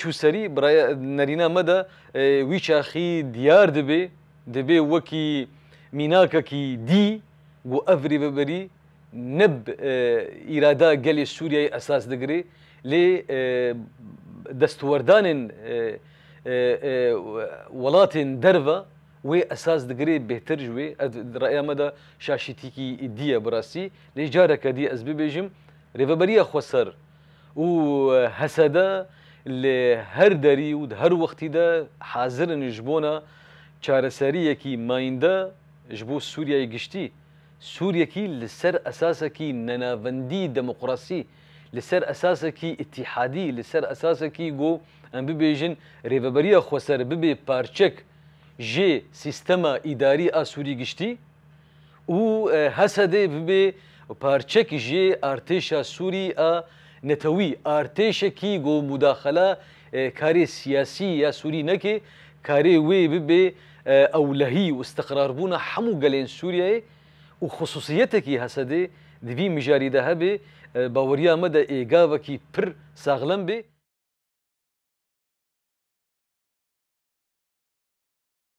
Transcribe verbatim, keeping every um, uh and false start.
çûserî, bi raya nerîna me de, e, wî çaxî diyar dibe, dibe wekî mînakekî dî, ku ev rêveberî ne bi, e, îrada gelê Sûriyeyê esas digire, lê, e, destwerdanên, e, e, e, welatên derve wê esas digire bêhtir ji wê. Ez, di raya me de şaşîtîkî dî ye bi rastî. Lê careke dî ez bibêjim, Rêveberiya Xweser û H S D li her derî û di her wextî de hazir in ji bona çareseriyekî mayînde ji bo Sûriyeyê giştî. Sûriyekî li ser esasekî nenavendî demokrasî, li ser esasekî îtîhadî, li ser esasekî ku em bibêjin rêveberiya xweser bibe parçek ji sîstema îdarî a Sûrî giştî û, e, H S D bibe parçek ji artêşa Sûrî a netewî, artêşekî ku mudaxela, e, karê siyasî ya Sûrî neke, karê wê bibe, e, ewlehî û istiqrarbûna hemû gelên Sûriyeyê û xusûsiyetekî H S D di vî mijarî de hebe, e, baweriya me de ê gavekî pir saxlem be.